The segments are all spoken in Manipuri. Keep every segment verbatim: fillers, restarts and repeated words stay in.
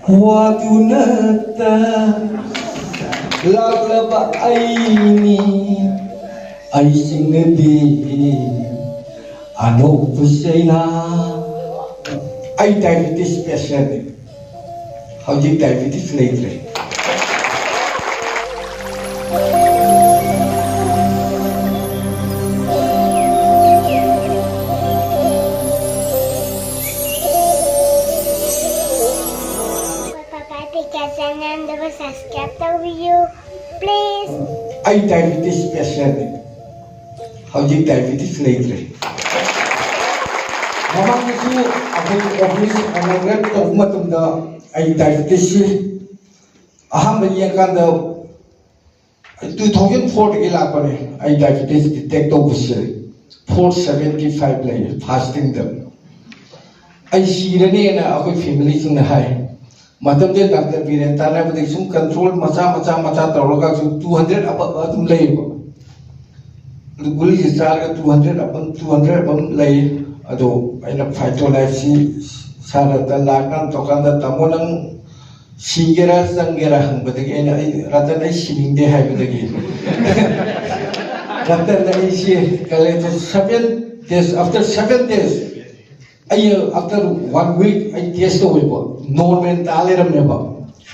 ꯋꯥꯗꯨꯅꯇ ꯂꯥꯛꯂꯕ ꯑꯩꯅꯤ, ꯑꯩ ꯆꯤꯡꯅꯕꯤ ꯑꯅꯧꯕ ꯆꯩꯅꯥ꯫ ꯑꯩ diabetes patientꯅꯤ꯫ ꯍꯧꯖꯤꯛ diabetes ꯂꯩꯇ꯭ꯔꯦ꯫ ꯄꯄꯥ ꯄꯤꯀꯥ ꯆꯦꯅꯦꯜꯗꯨꯕꯨ subscribe ꯇꯧꯕꯤꯌꯨ, please꯫ ꯑꯩ diabetes patientꯅꯤ꯫ ꯍꯧꯖꯤꯛ diabetes ꯂꯩꯇ꯭ꯔꯦ꯫ ꯃꯃꯥꯡꯗꯁꯨ ꯑꯩꯈꯣꯏ office inauguration ꯇꯧꯕ ꯃꯇꯝꯗ ꯑꯩ diabetesꯁꯤ ꯑꯍꯥꯟꯕ ꯌꯦꯡꯀꯥꯟꯗ two thousand fourꯗꯒꯤ ꯂꯥꯛꯄꯅꯦ꯫ ꯑꯩ diabetes detect ꯇꯧꯕꯁꯦ four seventy five ꯂꯩꯌꯦ fastingꯗ꯫ ꯑꯩ ꯁꯤꯔꯅꯦꯅ ꯑꯩꯈꯣꯏ familyꯁꯤꯡꯅ ꯍꯥꯏ꯫ ꯃꯇꯝꯗꯨꯗ doctor ꯕꯤꯔꯦꯟ ꯇꯥꯟꯅꯕꯗꯒꯤ ꯁꯨꯝ control ꯃꯆꯥ ꯃꯆꯥ ꯃꯆꯥ ꯇꯧꯔꯒ ꯁꯨꯝ two hundred above ꯑꯗꯨꯝ ꯂꯩꯌꯦꯕ꯫ ꯑꯗꯨ ꯒꯨꯂꯤꯁꯦ ꯆꯥꯔꯒ two hundred above, two hundred above ꯂꯩ꯫ ꯑꯗꯣ ꯑꯩꯅ Phytolifeꯁꯤ ꯁꯥꯔꯗ ꯂꯥꯛꯀꯥꯟ ꯇꯧꯀꯥꯟꯗ, "ꯇꯥꯃꯣ, ꯅꯪ ꯁꯤꯒꯦꯔꯥ ꯆꯪꯒꯦꯔꯥ?" ꯍꯪꯕꯗꯒꯤ ꯑꯩꯅ, "ꯑꯩ, ꯔꯇꯟ, ꯑꯩ ꯁꯤꯅꯤꯡꯗꯦ" ꯍꯥꯏꯕꯗꯒꯤ ꯔꯇꯟꯗ ꯑꯩꯁꯤ ꯀꯂꯦꯟꯗ seven days, after seven days, ꯑꯩ after one week ꯑꯩ test ꯇꯧꯋꯦꯕ, normal ꯇꯥ ꯂꯩꯔꯝꯃꯦꯕ,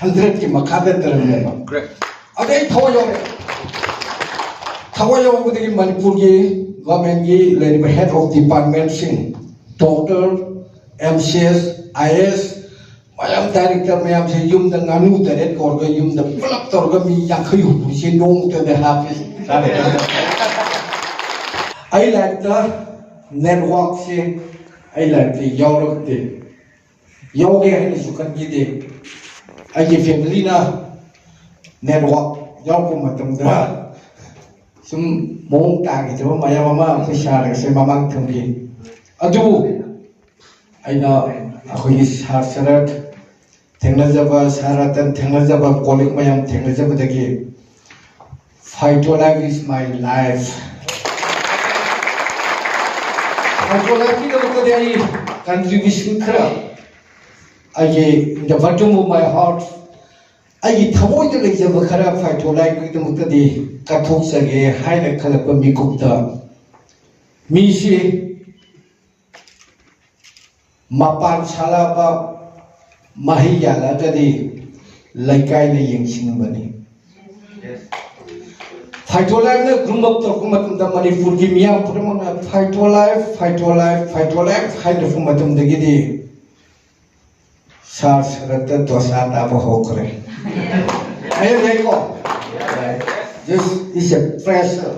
hundredꯀꯤ ꯃꯈꯥꯗ ꯂꯩꯔꯝꯃꯦꯕ꯫ ꯑꯗꯩ ꯑꯩ ꯊꯋꯥꯏ ꯌꯥꯎꯔꯦ꯫ ꯊꯋꯥꯏ ꯌꯥꯎꯕꯗꯒꯤ ꯃꯅꯤꯄꯨꯔꯒꯤ governmentꯀꯤ ꯂꯩꯔꯤꯕ head of departmentꯁꯤꯡ, doctor, M C S, I A S, ꯃꯌꯥꯝ director ꯃꯌꯥꯝꯁꯦ ꯌꯨꯝꯗ ꯉꯥꯅꯨ ꯇꯔꯦꯠ ꯀꯧꯔꯒ ꯌꯨꯝꯗ ꯄꯨꯂꯞ ꯇꯧꯔꯒ ꯃꯤ ꯌꯥꯡꯈꯩ ꯍꯨꯝꯐꯨꯁꯦ ꯅꯣꯡꯃꯇꯗ ꯍꯥꯞꯄꯦ꯫ ꯑꯩ ꯂꯥꯏꯔꯤꯛꯇ networkꯁꯦ, ꯑꯩ ꯂꯥꯏꯔꯤꯛꯇ ꯌꯥꯎꯔꯛꯇꯦ꯫ ꯌꯥꯎꯒꯦ ꯍꯥꯏꯅꯁꯨ ꯈꯟꯈꯤꯗꯦ꯫ ꯑꯩꯒꯤ familyꯅ network ꯌꯥꯎꯔꯛꯄ ꯃꯇꯝꯗ ꯁꯨꯝ ꯃꯑꯣꯡ ꯇꯥꯈꯤꯗꯕ ꯃꯌꯥꯝ ꯑꯃ ꯑꯩꯈꯣꯏ ꯁꯥꯔꯒꯁꯦ ꯃꯃꯥꯡ ꯊꯝꯈꯤ꯫ ꯑꯗꯨꯕꯨ ꯑꯩꯅ ꯑꯩꯈꯣꯏꯒꯤ ꯁꯥꯔ ꯁꯔꯠ ꯊꯦꯡꯅꯖꯕ, ꯁꯥꯔ ꯔꯇꯟ ꯊꯦꯡꯅꯖꯕ, colleague ꯃꯌꯥꯝ ꯊꯦꯡꯅꯖꯕꯗꯒꯤ Phytolife is my life꯫ Phytolifeꯀꯤꯗꯃꯛꯇꯗꯤ ꯑꯩ contribution ꯈꯔ ꯑꯩꯒꯤ, in the bottom of my heart, ꯑꯩꯒꯤ ꯊꯃꯣꯏꯗ ꯂꯩꯖꯕ ꯈꯔ ꯐꯥꯏꯇꯣꯂꯥꯏꯐꯀꯤꯗꯃꯛꯇꯗꯤ ꯀꯠꯊꯣꯛꯆꯒꯦ ꯍꯥꯏꯅ ꯈꯜꯂꯛꯄ ꯃꯤꯀꯨꯞꯇ, ꯃꯤꯁꯤ ꯃꯄꯥꯟ ꯁꯥꯠꯂꯛꯑꯕ ꯃꯍꯩ ꯌꯥꯜꯂꯛꯑꯒꯗꯤ ꯂꯩꯀꯥꯏꯅ ꯌꯦꯡꯁꯤꯟꯕꯅꯤ꯫ ꯐꯥꯏꯇꯣꯂꯥꯏꯐꯅ ꯒ꯭ꯔꯨꯝ ꯑꯞ ꯇꯧꯔꯛꯄ ꯃꯇꯝꯗ ꯃꯅꯤꯄꯨꯔꯒꯤ ꯃꯤꯌꯥꯝ ꯄꯨꯝꯅꯃꯛꯅ ꯐꯥꯏꯇꯣꯂꯥꯏꯐ, ꯐꯥꯏꯇꯣꯂꯥꯏꯐ, ꯐꯥꯏꯇꯣꯂꯥꯏꯐ ꯍꯥꯏꯔꯛꯄ ꯃꯇꯝꯗꯒꯤꯗꯤ ꯁꯥꯔ ꯁꯔꯠꯇ ꯗꯣꯁꯥ ꯇꯥꯕ ꯍꯧꯈ꯭ꯔꯦ꯫ ꯑꯩ ꯂꯩꯀꯣ? This is a pressure.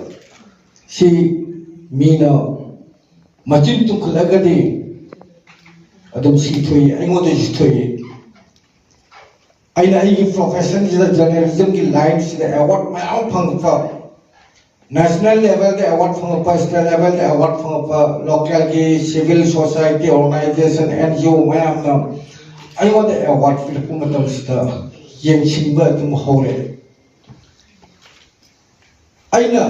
ꯁꯤ ꯃꯤꯅ ꯃꯆꯤꯟ ꯇꯨꯝꯈꯠꯂꯒꯗꯤ ꯑꯗꯨꯝ ꯁꯤ ꯊꯣꯛꯏ, ꯑꯩꯉꯣꯟꯗꯁꯨ ꯊꯣꯛꯏ꯫ ꯑꯩꯅ ꯑꯩꯒꯤ ꯄ꯭ꯔꯣꯐꯦꯁꯟꯁꯤꯗ, ꯖꯔꯅꯦꯂꯤꯖꯝꯒꯤ ꯂꯥꯏꯟꯁꯤꯗ ꯑꯦꯋꯥꯔꯗ ꯃꯌꯥꯝ ꯐꯪꯉꯛꯄ, ꯅꯦꯁꯅꯦꯜ ꯂꯦꯚꯦꯜꯗ ꯑꯦꯋꯥꯔꯗ ꯐꯪꯉꯛꯄ, ꯁ꯭ꯇꯦꯠ ꯂꯦꯚꯦꯜꯗ ꯑꯦꯋꯥꯔꯗ ꯐꯪꯉꯛꯄ, ꯂꯣꯀꯦꯜꯒꯤ civil society organization, N G O ꯃꯌꯥꯝꯅ ꯑꯩꯉꯣꯟꯗ ꯑꯦꯋꯥꯔꯗ ꯄꯤꯔꯛꯄ ꯃꯇꯝꯁꯤꯗ ꯌꯦꯡꯁꯤꯟꯕ ꯑꯗꯨꯝ ꯍꯧꯔꯦ꯫ ꯑꯩꯅ,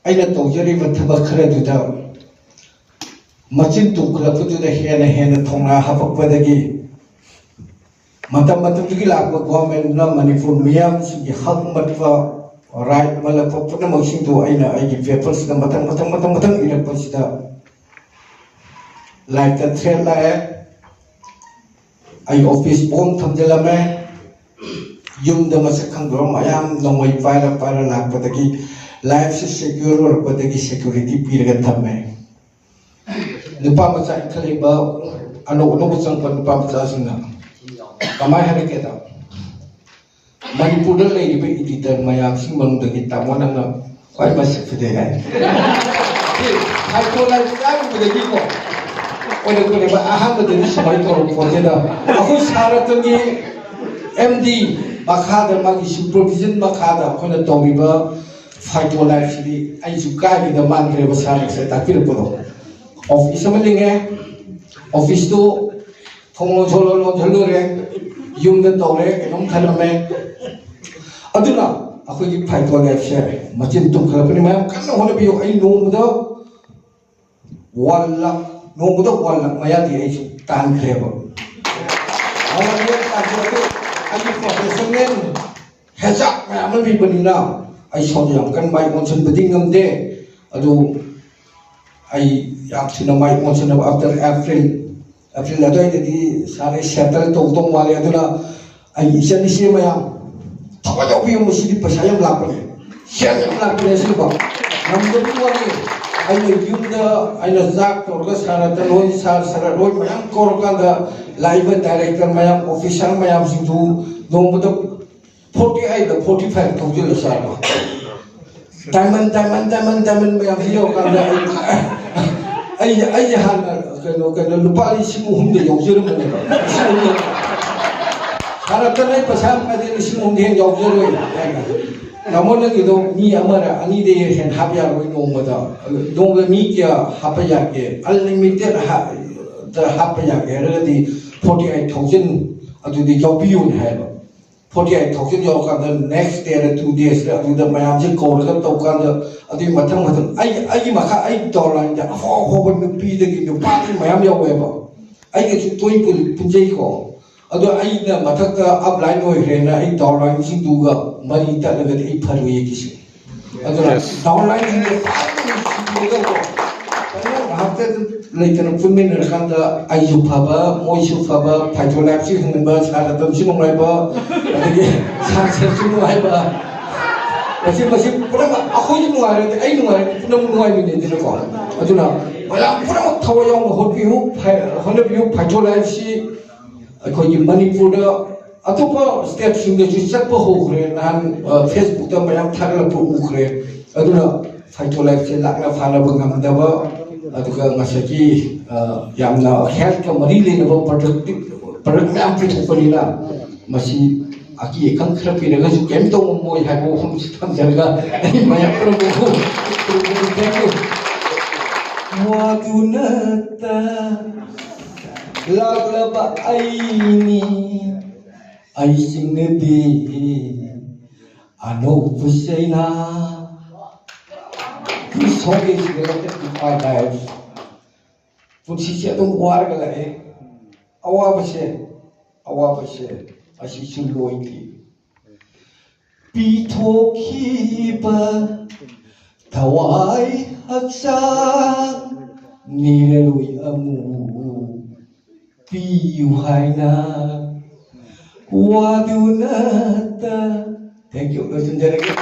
ꯑꯩꯅ ꯇꯧꯖꯔꯤꯕ ꯊꯕꯛ ꯈꯔꯗꯨꯗ ꯃꯆꯤꯟ ꯇꯨꯝꯈꯠꯂꯛꯄꯗꯨꯗ ꯍꯦꯟꯅ ꯍꯦꯟꯅ ꯊꯧꯅꯥ ꯍꯥꯞꯄꯛꯄꯗꯒꯤ ꯃꯇꯝ ꯃꯇꯝꯗꯨꯒꯤ ꯂꯥꯛꯄ ꯒꯣꯚꯔꯟꯃꯦꯟꯠꯅ ꯃꯅꯤꯄꯨꯔ ꯃꯤꯌꯥꯝꯁꯤꯡꯒꯤ ꯍꯛ ꯃꯠꯄ, ꯔꯥꯏꯠ ꯃꯜꯂꯛꯄ ꯄꯨꯝꯅꯃꯛꯁꯤꯡꯗꯨ ꯑꯩꯅ ꯑꯩꯒꯤ ꯄꯦꯄꯔꯁꯤꯗ ꯃꯊꯪ ꯃꯊꯪ ꯃꯊꯪ ꯃꯊꯪ ꯏꯔꯛꯄꯁꯤꯗ ꯂꯥꯏꯐꯇ ꯊ꯭ꯔꯦꯠ ꯂꯥꯛꯑꯦ꯫ ꯑꯩ ꯑꯣꯐꯤꯁ ꯕꯣꯝ ꯊꯝꯖꯤꯜꯂꯝꯃꯦ꯫ ꯌꯨꯝꯗ ꯃꯁꯛ ꯈꯪꯗꯕ ꯃꯌꯥꯝ ꯅꯣꯡꯃꯩ ꯄꯥꯏꯔ ꯄꯥꯏꯔ ꯂꯥꯛꯄꯗꯒꯤ ꯂꯥꯏꯐꯁꯦ ꯁꯦꯀ꯭ꯌꯨꯔ ꯑꯣꯏꯔꯛꯄꯗꯒꯤ ꯁꯦꯀ꯭ꯌꯨꯔꯤꯇꯤ ꯄꯤꯔꯒ ꯊꯝꯃꯦ꯫ ꯅꯨꯄꯥ ꯃꯆꯥ ꯏꯟꯈꯠꯂꯛꯏꯕ ꯑꯅꯧ ꯑꯅꯧꯕ ꯆꯪꯉꯛꯄ ꯅꯨꯄꯥ ꯃꯆꯥꯁꯤꯡꯅ ꯀꯃꯥꯏꯅ ꯍꯥꯏꯔꯛꯀꯦꯗ, ꯃꯅꯤꯄꯨꯔꯗ ꯂꯩꯔꯤꯕ ꯏꯗꯤꯇꯔ ꯃꯌꯥꯝꯁꯤꯒꯤ ꯃꯅꯨꯡꯗꯒꯤ ꯇꯥꯃꯣ ꯅꯪꯅ ꯈ꯭ꯋꯥꯏ ꯃꯁꯛ ꯐꯖꯩ ꯍꯥꯏ꯫ ꯁꯤ ꯐꯥꯏꯇꯣꯂꯥꯏꯐ ꯆꯥꯔꯨꯕꯗꯒꯤꯀꯣ ꯑꯣꯏꯔꯛꯄꯅꯦꯕ꯫ ꯑꯍꯥꯟꯕꯗꯗꯤ ꯁꯨꯃꯥꯏꯅ ꯇꯧꯔꯝ ꯄꯣꯠꯇꯦꯗ꯫ ꯑꯩꯈꯣꯏ ꯁꯥꯔ ꯔꯇꯟꯒꯤ ꯑꯦꯝ ꯗꯤ ꯃꯈꯥꯗ, ꯃꯥꯒꯤ ꯁꯨꯄꯔꯚꯤꯖꯟ ꯃꯈꯥꯗ ꯑꯩꯈꯣꯏꯅ ꯇꯧꯔꯤꯕ ꯐꯥꯏꯇꯣꯂꯥꯏꯐꯁꯤꯗꯤ ꯑꯩꯁꯨ ꯀꯥꯏꯒꯤꯗ ꯃꯥꯟꯈ꯭ꯔꯦꯕ ꯁꯥꯔ ꯉꯁꯥꯏ ꯇꯥꯛꯄꯤꯔꯛꯄꯗꯣ꯫ ꯑꯣꯐꯤꯁ ꯑꯃ ꯂꯤꯡꯉꯦ, ꯑꯣꯐꯤꯁꯇꯨ ꯊꯣꯡ ꯂꯣꯟꯁꯤꯜꯂꯣ, ꯂꯣꯟꯁꯤꯜꯂꯨꯔꯦ, ꯌꯨꯝꯗ ꯇꯧꯔꯦ, ꯀꯩꯅꯣꯝ ꯊꯅꯝꯃꯦ꯫ ꯑꯗꯨꯅ ꯑꯩꯈꯣꯏꯒꯤ ꯐꯥꯏꯇꯣꯂꯥꯏꯐꯁꯦ ꯃꯆꯤꯟ ꯇꯨꯝꯈꯠꯂꯛꯄꯅꯤ꯫ ꯃꯌꯥꯝ ꯀꯟꯅ ꯍꯣꯠꯅꯕꯤꯌꯨ꯫ ꯑꯩ ꯅꯣꯡꯃꯗ ꯋꯥꯟ ꯂꯥꯈ, ꯅꯣꯡꯃꯗ ꯋꯥꯟ ꯂꯥꯈ ꯃꯌꯥꯗꯤ ꯑꯩꯁꯨ ꯇꯥꯟꯈ꯭ꯔꯦꯕ꯫ ꯑꯩꯒꯤ ꯄ꯭ꯔꯣꯐꯦꯁꯟꯅꯦꯜ ꯍꯦꯖꯥꯛ ꯃꯌꯥꯝ ꯑꯃ ꯂꯩꯕꯅꯤꯅ ꯑꯩ ꯁꯣꯝꯗ ꯌꯥꯝ ꯀꯟꯅ ꯃꯥꯏ ꯑꯣꯟꯁꯤꯟꯕꯗꯤ ꯉꯝꯗꯦ꯫ ꯑꯗꯨ ꯑꯩ ꯌꯥꯝ ꯊꯨꯅ ꯃꯥꯏ ꯑꯣꯟꯁꯤꯟꯅꯕ, after April, April ꯑꯗꯨꯋꯥꯏꯗꯗꯤ ꯁꯥꯔ ꯑꯩ ꯁꯦꯇꯜ ꯇꯧꯗꯧ ꯃꯥꯜꯂꯦ꯫ ꯑꯗꯨꯅ ꯑꯩ ꯏꯆꯟ ꯏꯆꯦ ꯃꯌꯥꯝ ꯊꯋꯥꯏ ꯌꯥꯎꯕꯤꯌꯨ, ꯃꯁꯤꯗꯤ ꯄꯩꯁꯥ ꯌꯥꯝ ꯂꯥꯛꯄꯅꯦ, ꯁꯦꯜ ꯌꯥꯝ ꯂꯥꯛꯄꯅꯦ ꯑꯁꯤꯕ꯫ ꯉꯝꯗꯕꯒꯤ ꯋꯥꯅꯤ꯫ ꯑꯩꯅ ꯌꯨꯝꯗ ꯑꯩꯅ ꯆꯥꯛ ꯇꯧꯔꯒ ꯁꯥꯔ ꯔꯇꯟ ꯍꯣꯏ, ꯁꯥꯔ ꯁꯔꯠ ꯍꯣꯏ ꯃꯌꯥꯝ ꯀꯧꯔꯀꯥꯟꯗ, ꯂꯥꯛꯏꯕ ꯗꯥꯏꯔꯦꯛꯇꯔ ꯃꯌꯥꯝ, ꯑꯣꯐꯤꯁꯥꯔ ꯃꯌꯥꯝꯁꯤꯡꯗꯨ ꯅꯣꯡꯃꯗ forty eight forty five ꯊꯧꯖꯤꯜꯂ ꯆꯥꯕ꯫ ꯗꯥꯏꯃꯟ, ꯗꯥꯏꯃꯟ, ꯗꯥꯏꯃꯟ, ꯗꯥꯏꯃꯟ ꯃꯌꯥꯝꯁꯤ ꯌꯧꯔꯀꯥꯟꯗ ꯑꯩ, ꯑꯩꯁꯦ, ꯑꯩꯁꯦ ꯍꯥꯟꯅ ꯀꯩꯅꯣ, ꯀꯩꯅꯣ, ꯂꯨꯄꯥ ꯂꯤꯁꯤꯡ ꯑꯍꯨꯝꯗ ꯌꯧꯖꯔꯝꯕꯅꯦꯕ꯫ ꯂꯤꯁꯤꯡ ꯑꯍꯨꯝꯗ꯫ ꯁꯥꯔ ꯔꯇꯟ, ꯑꯩ ꯄꯩꯁꯥ ꯌꯥꯝ ꯄꯥꯏꯗꯦ, ꯂꯤꯁꯤꯡ ꯑꯍꯨꯝꯗꯤ ꯍꯦꯟꯅ ꯌꯧꯖꯔꯣꯏ ꯍꯥꯏꯅ꯫ ꯇꯥꯃꯣ, ꯅꯪꯒꯤꯗꯣ ꯃꯤ ꯑꯃꯔ ꯑꯅꯤꯗꯩ ꯍꯦꯟꯅ ꯍꯥꯞ ꯌꯥꯔꯣꯏ ꯅꯣꯡꯃꯗ꯫ ꯅꯣꯡꯃꯗ ꯃꯤ ꯀꯌꯥ ꯍꯥꯞꯄ ꯌꯥꯒꯦ? ꯑꯟꯂꯤꯃꯤꯇꯦꯠ ꯍꯥꯞꯄ ꯌꯥꯒꯦ ꯍꯥꯏꯔꯒꯗꯤ forty eight thousand ꯑꯗꯨꯗꯤ ꯌꯥꯎꯕꯤꯌꯨꯅ ꯍꯥꯏꯕ꯫ Forty eight thousand ꯌꯧꯔꯀꯥꯟꯗ next day ꯔ two days ꯔ ꯑꯗꯨꯗ ꯃꯌꯥꯝꯁꯦ ꯀꯧꯔꯒ ꯇꯧꯀꯥꯟꯗ, ꯑꯗꯨꯒꯤ ꯃꯊꯪ ꯃꯊꯪ ꯑꯩ, ꯑꯩꯒꯤ ꯃꯈꯥ, ꯑꯩ ꯗꯥꯎꯟꯂꯥꯏꯟꯗ ꯑꯐꯥꯎ ꯑꯐꯥꯎꯕ ꯅꯨꯄꯤꯗꯒꯤ ꯅꯨꯄꯥꯗꯒꯤ ꯃꯌꯥꯝ ꯌꯧꯋꯦꯕ꯫ ꯑꯩꯒꯁꯨ ꯇꯣꯏꯅ ꯄꯨꯟ-, ꯄꯨꯟꯖꯩꯀꯣ꯫ ꯑꯗꯣ ꯑꯩꯅ ꯃꯊꯛꯇ ꯑꯞꯂꯥꯏꯟ ꯑꯣꯏꯈ꯭ꯔꯦꯅ ꯑꯩ ꯗꯥꯎꯟꯂꯥꯏꯟꯁꯤꯡꯗꯨꯒ ꯃꯔꯤ ꯇꯠꯂꯒꯗꯤ ꯑꯩ ꯐꯔꯣꯏꯌꯦ ꯀꯩꯁꯨ꯫ ꯑꯗꯨꯅ ꯗꯥꯎꯟꯂꯥꯏꯟꯁꯤꯡꯗꯣ ꯐꯖꯅ ꯅꯨꯡꯁꯤꯕꯤꯔꯒꯀꯣ, ꯐꯖꯅ ꯉꯥꯏꯍꯥꯛꯇ ꯂꯩꯇꯅ ꯄꯨꯟꯃꯤꯟꯅꯔꯀꯥꯟꯗ ꯑꯩꯁꯨ ꯐꯕ, ꯃꯣꯏꯁꯨ ꯐꯕ, ꯐꯥꯏꯇꯣ ꯂꯥꯏꯐꯁꯤ ꯍꯤꯡꯍꯟꯕ, ꯁꯥꯔ ꯔꯇꯟꯁꯨ ꯅꯨꯡꯉꯥꯏꯕ, ꯑꯗꯒꯤ ꯁꯥꯔ ꯁꯔꯠꯁꯨ ꯅꯨꯡꯉꯥꯏꯕ, ꯃꯁꯤ, ꯃꯁꯤ ꯄꯨꯝꯅꯃꯛ ꯑꯩꯈꯣꯏꯁꯨ ꯅꯨꯡꯉꯥꯏꯔꯗꯤ, ꯑꯩ ꯅꯨꯡꯉꯥꯏꯔꯗꯤ ꯄꯨꯝꯅꯃꯛ ꯅꯨꯡꯉꯥꯏꯃꯤꯟꯅꯩꯗꯅꯀꯣ꯫ ꯑꯗꯨꯅ ꯃꯌꯥꯝ ꯄꯨꯝꯅꯃꯛ ꯊꯋꯥꯏ ꯌꯥꯎꯅ ꯍꯣꯠꯄꯤꯌꯨ, ꯐꯥꯏ-, ꯍꯣꯠꯅꯕꯤꯌꯨ꯫ ꯐꯥꯏꯇꯣ ꯂꯥꯏꯐꯁꯤ ꯑꯩꯈꯣꯏꯒꯤ ꯃꯅꯤꯄꯨꯔꯗ ꯑꯇꯣꯞꯄ ꯁ꯭ꯇꯦꯠꯁꯤꯡꯗꯁꯨ ꯆꯠꯄ ꯍꯧꯈ꯭ꯔꯦ꯫ ꯅꯍꯥꯟ, ꯑ, ꯐꯦꯁꯕꯨꯛꯇ ꯃꯌꯥꯝ ꯊꯥꯒꯠꯂꯛꯄ ꯎꯈ꯭ꯔꯦ꯫ ꯑꯗꯨꯅ ꯐꯥꯏꯇꯣ ꯂꯥꯏꯐꯁꯦ ꯂꯥꯛꯅ ꯐꯥꯅꯕ ꯉꯝꯗꯕ, ꯑꯗꯨꯒ ꯉꯁꯥꯏꯒꯤ, ꯑ, ꯌꯥꯝꯅ ꯍꯦꯜꯠꯀ ꯃꯔꯤ ꯂꯩꯅꯕ ꯄ꯭ꯔꯗꯛꯇꯤꯞ, ꯄ꯭ꯔꯗꯛ ꯃꯌꯥꯝ ꯄꯨꯊꯣꯛꯄꯅꯤꯅ ꯃꯁꯤ ꯑꯀꯤ ꯑꯈꯪ ꯈꯔ ꯄꯤꯔꯒꯁꯨ ꯀꯩꯝ ꯇꯧꯉꯝꯃꯣꯏ ꯍꯥꯏꯕ ꯋꯥꯐꯝꯁꯤ ꯊꯝꯖꯔꯒ ꯑꯩ ꯃꯌꯥꯝ ꯄꯨꯝꯅꯃꯛꯄꯨ ꯊꯦꯡꯀ꯭ꯌꯨ꯫ ꯋꯥꯗꯨꯅꯇ ꯂꯥꯛꯂꯕ ꯑꯩꯅꯤ, ꯑꯩ ꯆꯤꯡꯅꯗꯦ ꯑꯅꯧꯕ ꯆꯩꯅꯥ꯫ This song is related to my life. ꯄꯨꯟꯁꯤꯁꯦ ꯑꯗꯨꯝ ꯋꯥꯔꯒ ꯂꯥꯛꯑꯦ꯫ ꯑꯋꯥꯕꯁꯦ ꯑꯋꯥꯕꯁꯦ ꯑꯁꯤꯁꯨ ꯂꯣꯏꯗꯦ꯫ ꯄꯤꯊꯣꯛꯈꯤꯕ ꯊꯋꯥꯏ ꯍꯛꯆꯥꯡ ꯅꯤꯔꯂꯣꯏ ꯑꯃꯨꯛ ꯄꯤꯌꯨ ꯍꯥꯏꯅ ꯋꯥꯗꯨꯅꯇ꯫ Thank you꯫ ꯂꯣꯏꯁꯤꯟꯖꯔꯒꯦ꯫